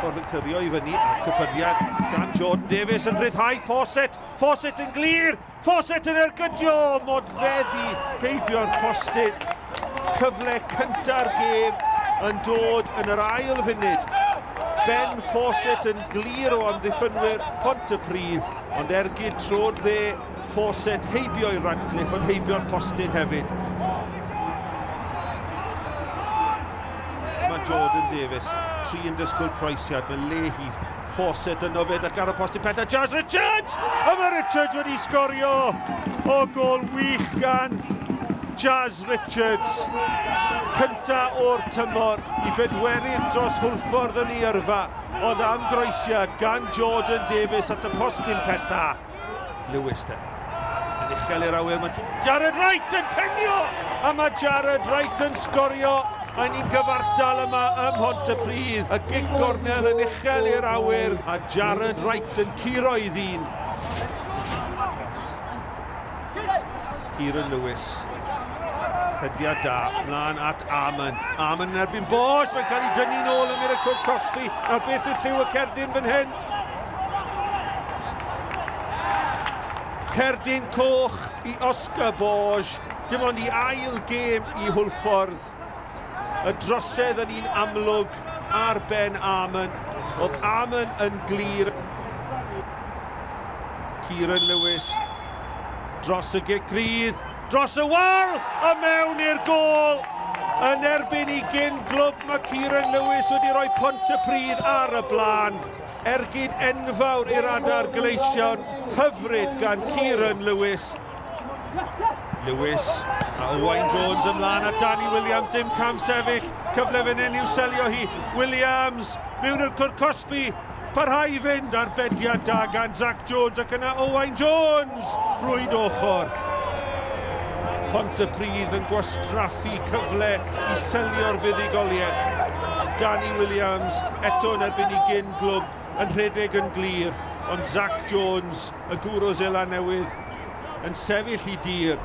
Hwlffordd yn clirio i fyny, a cyffyrddiad gan Jordan Davies yn rhyddhau Fawcett. Fawcett yn glir! Fawcett yn ergydio! Modfeddi heibio'r postyn. Cyfle cynta'r gêm yn dod yn yr ail funud. Ben Fawcett yn glir o amddiffynwyr Pontypridd, ond ergyd tro'r dde Fawcett heibio i Radcliffe, ond heibio'r postyn hefyd. Mae Jordan Davies, tri yn disgwyl croesiad, mae Leahy, Fawcett yno fyd ac ar y postyn pella, Jazz Richards! A mae Richards wedi sgorio o gol wych gan Jazz Richards. Cynta o'r tymor i bedwerydd dros Hwlffordd yn ei yrfa, ond am groesiad gan Jordan Davies at y postyn pella. Lewis de. Yn uchel i'r awyr, mae Jared Wright yn penio! A mae Jared Wright yn sgorio. A ni'n gyfartal yma ym Mhontypridd. Y gic gornel yn uchel i'r awyr, a Jared Wright yn curo i ddyn. Kieran Lewis. Rhediad da, mlaen at Armon. Armon yn erbyn Bosch, mae'n cael ei dynnu nôl ym y cwrt cosbi. Nawr beth yw lliw y cerdyn fan hyn? Cerdyn coch i Oscar Borge, dim ond i ail gêm i Hwlffordd. Y drosedd yn un amlwg ar Ben Armon. Oedd Armon yn glir. Kieran Lewis dros y gic rydd, dros y wal a mewn i'r gôl. Yn erbyn i gyn glwb mae Kieran Lewis wedi rhoi Pontypridd ar y blaen. Ergyd enfawr i'r adar gleision, hyfryd gan Kieran Lewis. Lewis a Owain Jones ymlaen a Danny Williams, dim cam sefyll, cyfle fan hyn i'w selio hi. Williams mewn i'r cwrt cosbi, parhau i fynd ar bediad da gan Zach Jones ac yna Owain Jones, rwyd ochr. Pontypridd yn gwastraffu cyfle i selio'r fuddugoliaeth. Danny Williams eto yn erbyn i gyn glwb yn rhedeg yn glir, ond Zach Jones, y gŵr o Seland Newydd, yn sefyll i dir.